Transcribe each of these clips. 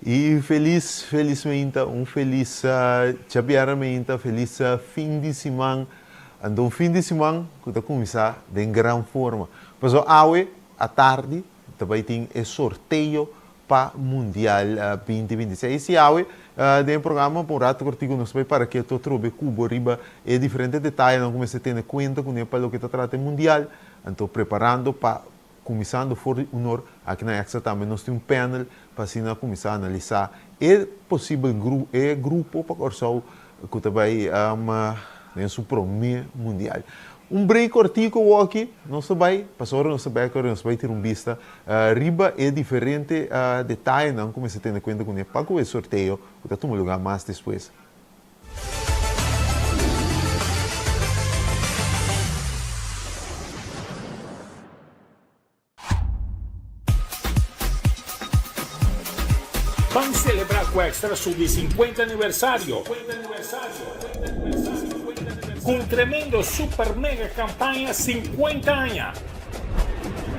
I felis, felis meinta, un felis djabièrnè meinta, felis fin di siman. Anto un fin di siman ku ta kuminsá den gran forma. Pasobra awe atardi ta bai tin e sorteo pa Mundial 2026. I awe den e programa pa un ratu kortiku nos ta bai para ketu atrobe ku bo riba e diferente detayenan ku mester tene kuenta kuné pa loke ta trata e Mundial. Anto preparando pa Kuminsando for di unor, aki na Extra tambe nos tin un panel pa asina kuminsá analisá e posibel e grupo pa Kòrsou ku ta bai den su promé mundial. Un break kòrtiku awoki nos ta bai, pasobra ora nos ta bèk ora nos ta bai tira un bista riba e diferente detayenan ku mester tene kuenta kuné pa ku e sorteo ku ta tuma lugá mas despues. Ban celebra cu Extra su di 50 aniversario cu un tremendo super mega campaña 50 aña,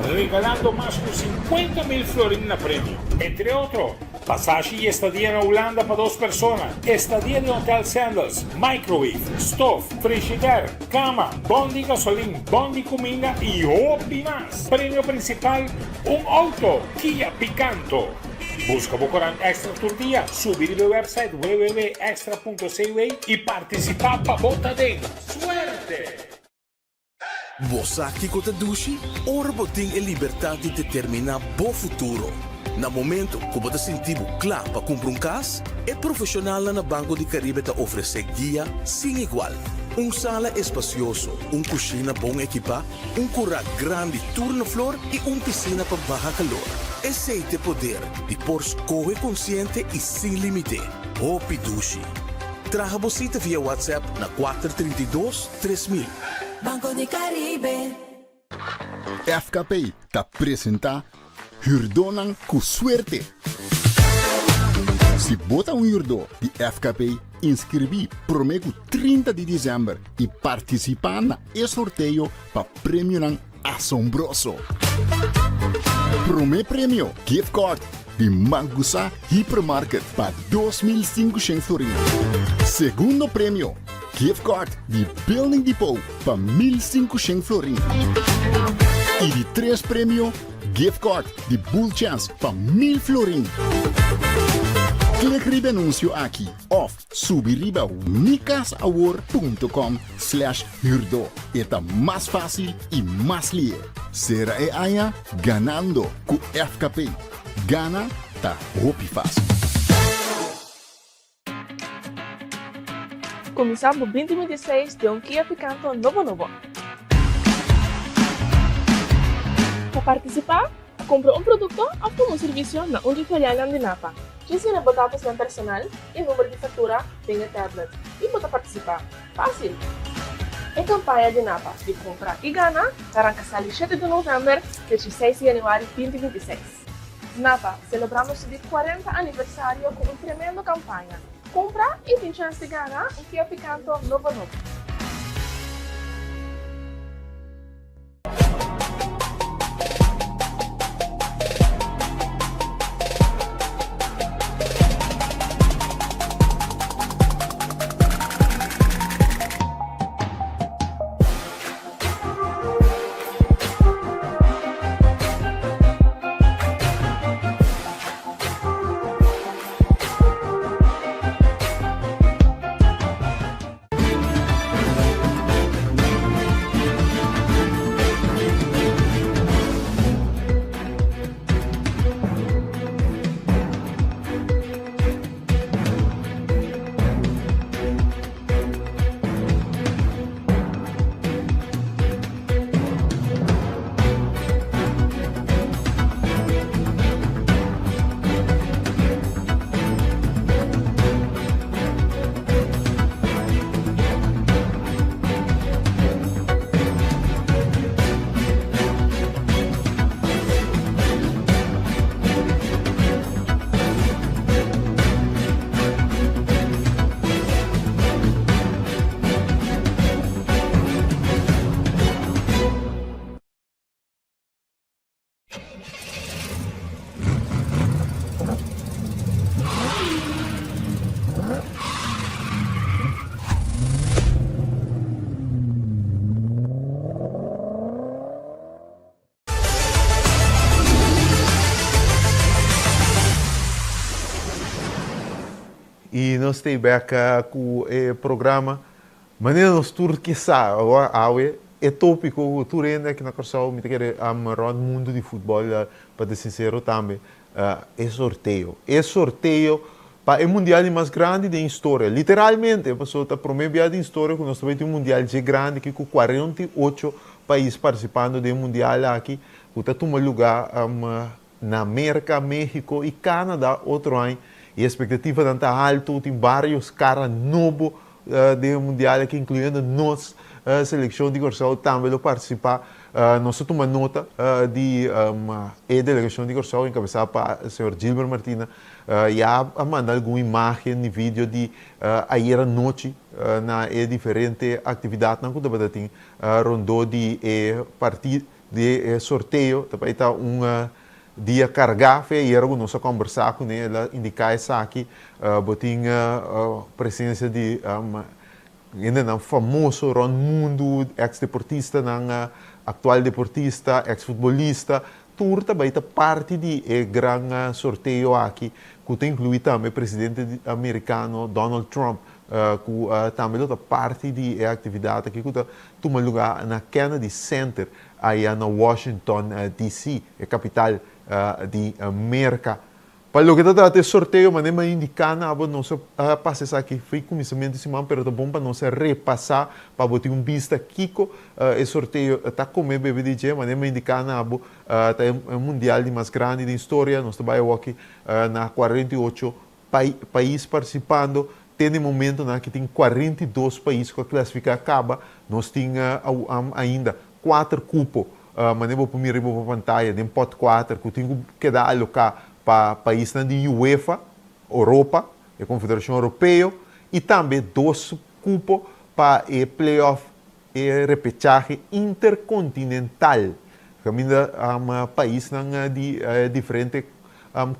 regalando mas cu 50 mil florin na premio. Entre otro, Pasashi y estadia na Hulanda pa dos persona, estadia den Hotel Sandals, microwave, stof, frishider, cama, bon di gasolin, bon di cuminda y hopi mas. Premio principal, un auto Kia Picanto. Busca bo corant Extra tur dia, subi riba e website www.extra.cw y participa pa bo ta den. Suerte! Bo sa kiko ta dushi? Ora bo tin e libertat di determiná bo futuro. Na momento ku bo ta sinti bo kla pa kumpra un kas, e profeshonalnan na Banco di Caribe ta ofresé guia sin igual. Un sala espasioso, un kushina bon ekipá, un kurá grandi tur na flor i un pisina pa baha kalor. Esei t'e poder di por skohe konsiente i sin límite. Hopi dushi! Traha bo sita via WhatsApp na 432 3000. Banco di Caribe. FKP ta presenta Hürdónan ku Suerte! Si bo ta un hürdó di FKP, inskribí promé ku 30 di desèmber i partisipá na e sorteo pa premionan asombroso! Promé premio, gift card di Mangusa Hypermarket pa 2500 florin. Segundo premio, Gift card di Building Depot pa 1500 florin. Y di tres premio, gift card di Bull Chance pa 1000 florin. Klik riba e anuncio aki of subi riba mikasawor.com slash huurdo. E ta mas fácil y mas lihe. Sera e aña ganando cu FKP. Gana ta hopi fácil. Kuminsá bo 2026 den un Kia Picanto nobo nobo. Pa partisipá, kumpra un produkto òf tuma un servisio na un di filialnan di Napa. Djis yena bo datosnan personal i number di faktura den e tablet i bo ta partisipá. Fásil! E kampaña di Napa di Kumpra i Gana ta ranka sali shete di novèmber te dieseis di yanüari 2026. Napa, selebrando su di 40 aniversario ku un tremendo kampaña. Kumpra i tin chèns di gana un Kia Picanto nobo nobo. I nos ta bèk ku e programa. Manera nos tur ke sa, awe e tópiko ku tur hende aki na Kòrsou, mi ta kere rònt mundu di futbòl, pa ta sinsero tambe, e sorteo. E sorteo pa e mundial di mas grandi den historia. Literalmente, pasobra ta promé bia den historia ku nos ta bai tin un mundial dje grandi aki ku 48 pais partisipando den e mundial aki ku ta tuma lugá Na Merka, México i Canada otro aña e espektativanan ta haltu, tin vários kara nobo den e mundial aki inkluyendo nos selekshon di Kòrsou tambe lo partisipá. Nos ta tuma nota di e delegashon di Kòrsou enkabesá pa señor Gilbert Martina ya a manda algun imágen i video di ayer anochi na e diferente aktividatnan ku tabata tin rondó di e partido. Di e sorteo ta bai ta un dia kargá. Fe ayera ku nos a kòmbersá kuné el a indiká esaki. Bo tin presensia di hendenan famoso rònt mundu, eks deportistanan, aktual deportista, eks futbolista. Tur ta bai ta parti di e gran sorteo aki ku ta inkluí tambe presidente merikano Donald Trump ku tambe lo ta parti di e aktividat aki ku ta tuma lugá na Kennedy Center aya na Washington DC, e kapital di Merka. Pa loke ta trata e sorteo, manera mi a indiká na abo, nos a pasa esaki fi kuminsamentu di siman, pero ta bon pa nos a repasá pa bo tin un bista kiko e sorteo ta kome bebe di dje. Manera mi a indiká na abo, ta e mundial di mas grandi den historia, nos ta bai awoki na 48 pais participando, te na e momentonan aki tin 42 pais cu a clasifica caba, nos tin ainda cuater cupo, manera bo por mira riba bo pantaya den pot cuater cu tin cu keda aloca pa paisnan di UEFA, Europa, e Confederacion Europeo, y tambe dos cupo pa e play-off, e repechahe intercontinental, caminda paisnan di diferente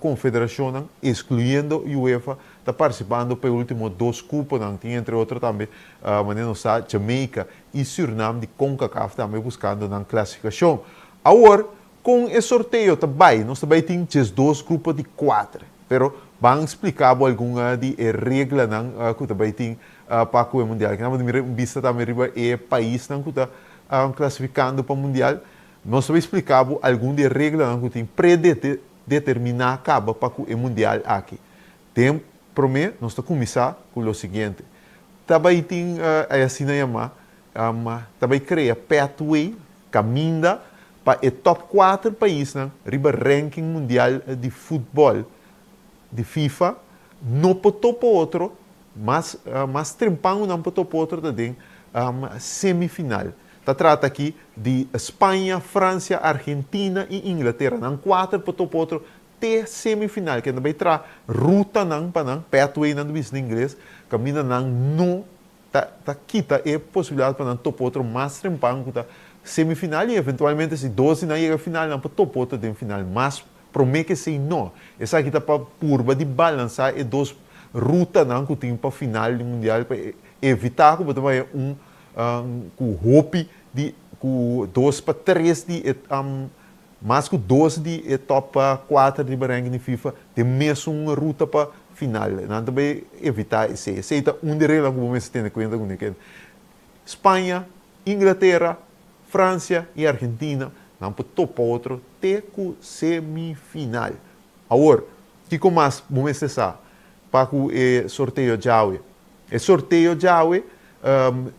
konfederashonnan, ekskluyendo UEFA, ta partisipando pa e último dos kuponan. Tin entre otro tambe, manera nos sa, Jamaica i Surinam di Concacaf tambe buskando nan klasifikashon. Awor, kon e sorteo ta bai? Nos ta bai tin 12 grupo di kuater, pero ban splika bo algun di e reglanan ku ta bai tin pa ku e mundial. Kinan bo ta mira un bista tambe riba e paisnan ku ta klasifikando pa mundial. Nos ta bai splika bo algun di e reglanan ku tin predeterminá kaba pa ku e mundial aki. Den promé nos ta kuminsá ku lo siguiente. Ta bai tin e asina yamá ta bai krea pathway, kaminda, pa e tòp kuater paisnan riba ranking mundial di futbòl di FIFA no por topa otro mas mas trempan ku nan por topa otro ta den semifinal. Ta trata aki di Spaña, Francia, Argentina i Inglatera. Nan kuater por topa otro te semifinal. Kende bai traha rutanan pa nan, pathwaynan ta bisa na ingles, kaminda nan no ta ta kita e posibilidat pa nan topa otro mas trempan ku ta semifinal i eventualmente si dos di nan yega final nan por topa otro den final. Mas promé ke esei no. Esaki ta pa purba di balansá e dos rutanan ku tin pa final di mundial pa evitá ku bo ta bai un ku hopi di ku dos pa tres di e mas ku dos di e top kuater riba ranking di FIFA den mesun ruta pa final. Nan ta bai evitá esei. Esei ta un di e reglanan ku bo mester tene kuenta kuné. Spaña, Inglatera, Fransia i Argentina nan por topa otro te ku semifinal. Awor, kiko mas bo mester sa pa ku e sorteo djawe? E sorteo djawe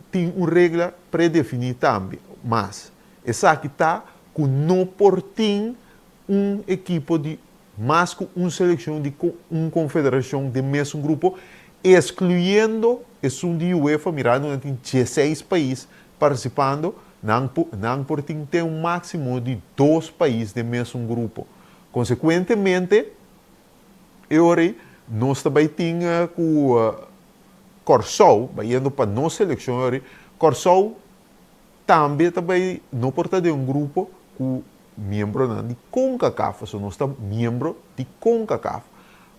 tin un regla predefiní tambe, mas esaki ta ku no por tin un ekipo di mas ku un selekshon di un konfederashon den mesun grupo, eskluyendo esun di UEFA, mirando nan tin 16 pais partisipando, nan nan por tin te un máksimo di dos pais den mesun grupo. Konsekuentemente, E ora ei nos ta bai tin ku Kòrsou, bayendo pa nos selekshon e ora ei, Kòrsou tambe ta bai, no por ta den un grupo ku miembronan di Concacaf, pasobra nos ta miembro di Concacaf.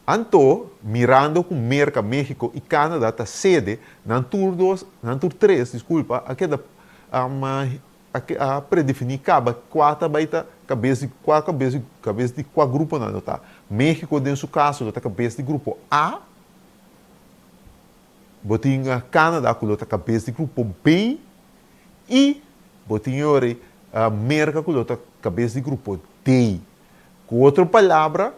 Anto, mirando ku Merka, México i Canada ta sede, nan tur dos, nan tur tres, diskulpa, a keda A predefiní kaba kua ta bai ta kabes di kua kabes di kabes di kua gruponan lo ta. México den su kaso lo ta kabes di grupo A. Bo tin Canada ku lo ta kabes di grupo B i bo tin yori Merka ku lo ta kabes di grupo D. Ku otro palabra,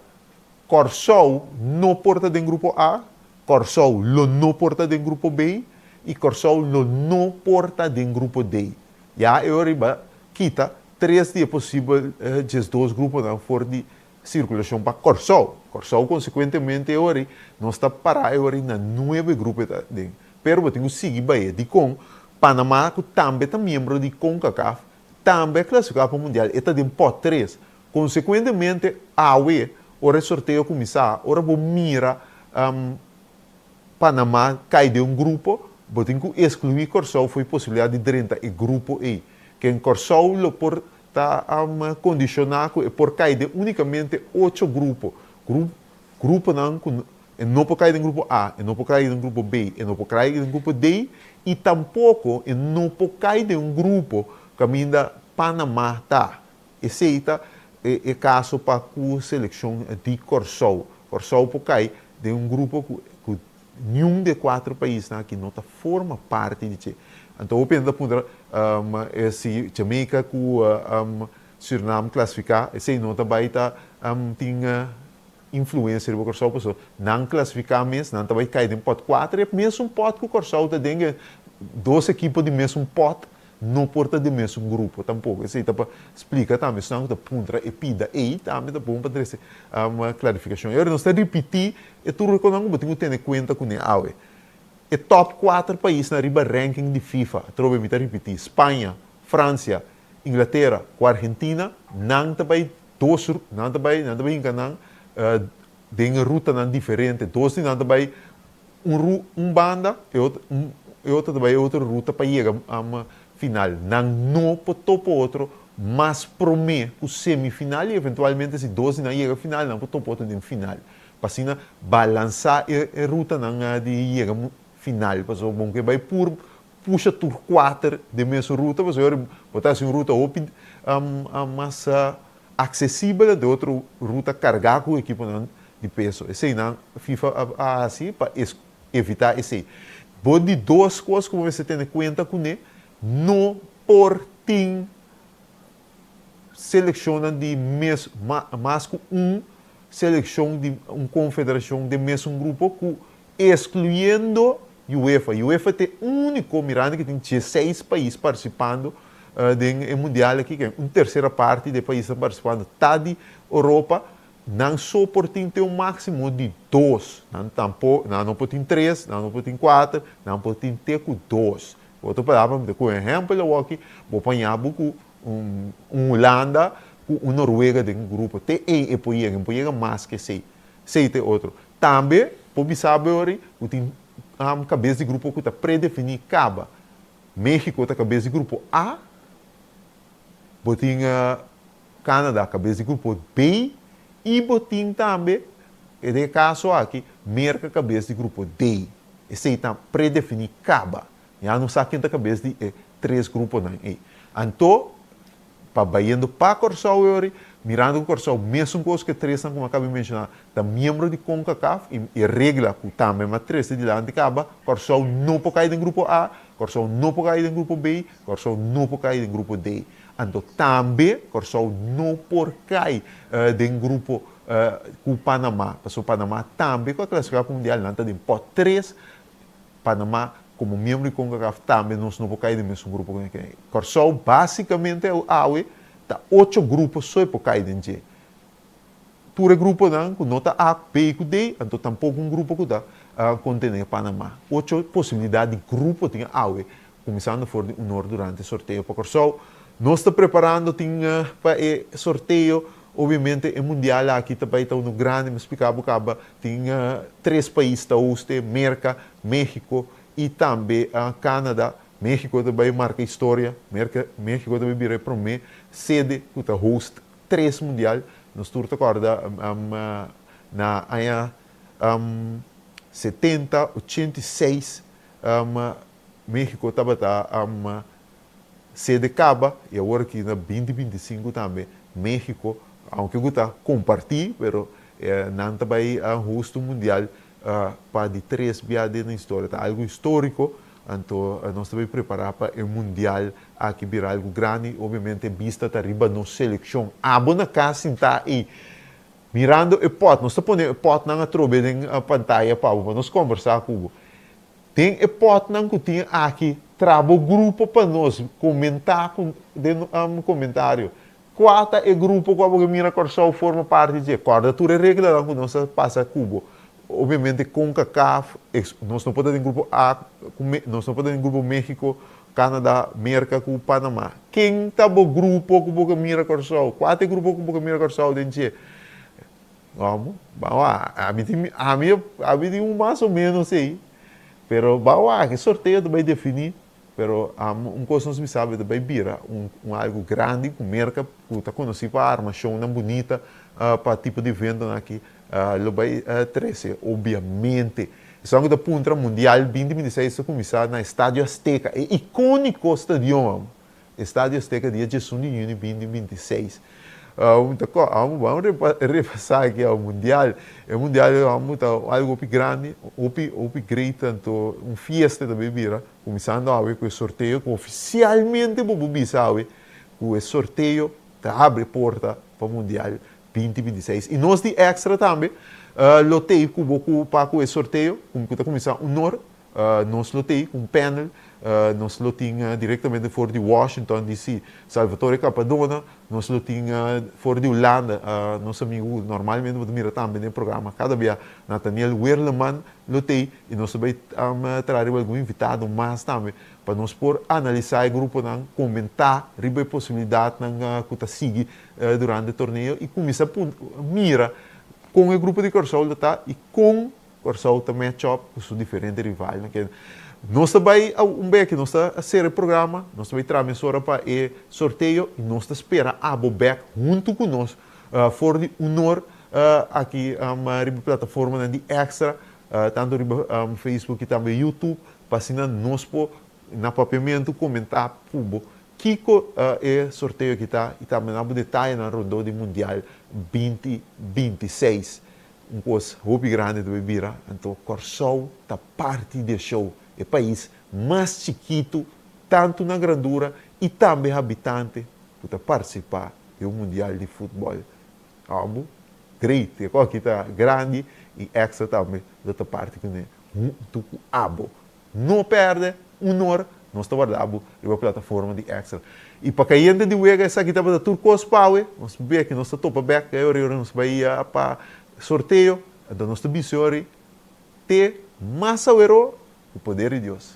Kòrsou no por ta den grupo A, Kòrsou lo no por ta den grupo B i Kòrsou lo no por ta den grupo D. Ya e ora riba kita tres di e posibel 12 gruponan for di sirkulashon pa Kòrsou. Kòrsou konsekuentemente e ora nos ta pará e ora na nuebe grupo e ta den. Pero bo tin ku sigui bai. Dikon? Panamá ku tambe ta miembro di Concacaf tambe a klasifiká pa mundial, e ta den pòt tres. Konsekuentemente awe ora e sorteo kuminsá, ora bo mira Panamá kai den un grupo, bo tin ku eskluí Kòrsou for e posibilidat di drenta e grupo ei. Ken Kòrsou lo por ta kondishoná ku e por kai den únikamente ocho grupo. Gruponan ku e no por kai den grupo A, e no por kai den grupo B, e no por kai den grupo D i tampoko e no por kai den un grupo kaminda Panamá ta. Esei ta e kaso pa ku selekshon di Kòrsou. Kòrsou por kai den un grupo ku niun di e kuater paisnan aki no ta forma parti di dje. Anto hopi hende ta puntra si Jamaica ku Surinam klasifiká, esei no ta bai ta tin influensia riba Kòrsou pasobra nan klasifiká mes, nan ta bai kai den pòt kuater, e mesun pòt ku Kòrsou ta den, dos ekipo di mesun pòt no por ta den mesun grupo tampoko. Esei ta pa splika tambe esnan ku ta puntra e pida ei tambe ta bon pa trese klarifikashon. E ora nos ta ripití e tur loke ku bo tin ku tene kuenta kuné awe. E tòp kuater paisnan riba ranking di FIFA, atrobe mi ta ripití, Spaña, Fransia, Inglatera ku Argentina, nan ta bai dos nan ta bai nan ta bai hinka nan den rutanan diferente. Dos di nan ta bai un ru un banda e otro un e otro ta bai e otro ruta pa yega final. Nan no por topa otro mas promé ku semifinal i eventualmente si dos di nan yega final nan por topa otro den final. Pa asina balansá e e rutanan di yega final pasobra bo ke bai pur pusha tur kuater den mesun ruta pasobra bo ta hasi un ruta hopi mas aksesibel den otro ruta kargá ku ekiponan di peso. Eseinan FIFA a hasi pa evitá esei. Bo di dos kos ku bo mester tene kuenta kuné, no por tin selekshonnan di mes mas ku un selekshon di un konfederashon den mesun grupo ku eskluyendo UEFA. UEFA ta e úniko, mirando ku tin dieseis pais partisipando den e mundial aki, ke un tersera parti di e paisnan partisipando ta di Europa, nan so por tin te un máksimo di dos. Nan tampo, nan no por tin tres, nan no por tin kuater, nan por tin te ku dos. Ku otro palabra, mi ta ku un ehèmpel awoki, bo paña bo ku un Hulanda ku un Noruega den un grupo, te ei e por yega, e no por yega mas ku esei. Esei ta e otro. Tambe por bisa bo ori ku tin kabes di grupo ku ta predefiní kaba. México ta kabes di grupo A, bo tin Canada kabes di grupo B i bo tin tambe, den e kaso aki, Merka kabes di grupo D. Esei ta predefiní kaba. Ya no sa ken ta kabes di e tres gruponan ei. Anto, pa bayendo pa Kòrsou e ori, mirando ku Kòrsou mesun kos ku e tresnan ku mi a kaba di menshoná ta miembro di Concacaf i e regla ku tambe mi a trese dilanti kaba, Kòrsou no por kai den grupo A, Kòrsou no por kai den grupo B, Kòrsou no por kai den grupo D. Anto tambe Kòrsou no por kai den grupo ku Panamá, pasobra Panamá tambe ku a klasifiká pa mundial nan ta den pòt tres, Panamá komo miembro di Concacaf tambe nos no por kai den mesun grupo ku nan. Kòrsou básikamente awe ta ocho grupo so e por kai den dje. Tur e gruponan ku no ta A, B ku D, anto tampoko un grupo ku ta kontené Panamá. Ocho posibilidat di grupo tin awe kuminsando for di unor durante sorteo pa Kòrsou. Nos ta preparando tin pa e sorteo. Obviamente e mundial aki ta bai ta unu grandi, mi splika bo kaba tin tres pais ta hoste, Merka, Mexico i tambe Canada. Mexico ta bai marka historia, Merka, Mexico ta bai bira e prome sede ku ta host tres mundial. Nos tur ta kòrda na aña 70, 86 Mexico tabata sede kaba i awor aki na 2025 tambe Mexico, aunke ku ta kompartí, pero nan ta bai host un mundial. Pa di tres bia den historia, ta algu históriko, anto nos ta bai prepará pa e mundial aki bira algu grandi. Obviamente bista ta riba nos selekshon. Abo na kas sintá ei mirando e pòt, nos ta pone e pòtnan atrobe den pantaya pa bo pa nos kòmbersá ku bo. Den e pòtnan ku tin aki, traha bo grupo pa nos komentá ku den komentario. Kua ta e grupo ku abo ke mira Kòrsou forma parti dje? Kòrda tur e reglanan ku nos a pasa ku bo. Obviamente Concacaf, nos no por ta den grupo A ku nos no por ta den grupo Mexico, Canada, Merka ku Panama. Ken ta bo grupo ku bo ke mira Kòrsou? Kua ta e grupo ku bo ke mira Kòrsou den dje? Amo, ban wak. Ami tin, ami, ami tin un mas o menos ei. Pero ban wak, e sorteo ta bai definí. Pero un kos nos bisa ta bai bira un un algu grandi ku Merka ku ta konosí pa armashonnan bunita pa tipo di eventonan aki lo bai trese obiamente. Esnan ku ta puntra Mundial 2026 ta kuminsá na Estadio Azteca, e ikoniko stadion. Estadio Azteca dia 11 di yüni 2026. Ta ban repasá aki e mundial. E mundial ta algu hopi grandi, hopi hopi great, anto un fiesta ta bay bira, kuminsando awe ku e sorteo ku ofisialmente bo por bisa awe ku e sorteo ta habri porta pa mundial 2026. I nos di Extra tambe lo tei ku bo ku pa ku e sorteo ku ta kuminsá unor. Nos lo tei ku un panel, nos lo tin direktamente for di Washington DC Salvatore Capadona, nos lo tin for di Hulanda nos amigu ku normalmente bo ta mira tambe den e programa kada bia, Nathaniel Werleman lo tei i nos ta bai traha riba algun invitado mas tambe pa nos por analisá e gruponan, komentá riba e posibilidatnan ku ta sigui durante e torneo i kuminsá mira kon e grupo di Kòrsou lo ta i kon Kòrsou ta match up ku su diferente rivalnan. Ke nos ta bai un bek, nos ta sera e programa, nos ta bai traha mesora pa e sorteo i nos ta spera abo bek huntu ku nos for di unor aki riba plataformanan di Extra, tantu riba Facebook i tambe YouTube, pa asina nos por na papiamentu komentá ku bo kiko e sorteo aki ta i tambe nan bo detayenan rondó di Mundial 2026. Un kos hopi grandi ta bay bira, anto Kòrsou ta parti di e show, e pais mas chikitu tantu na grandura i tambe habitante ku ta partisipá den un mundial di futbòl. Amo, great, e kos aki ta grandi i Extra tambe lo ta parti kuné huntu ku abo. No pèrdè unor, nos ta warda bo riba plataforma di Extra. I pa kayente di wega esaki tabata tur kos pawe, nos bia ki nos ta topa bèk e ora nos bai pa sorteo, anto nos ta bisa ori te mas aweró ku poder di Dios.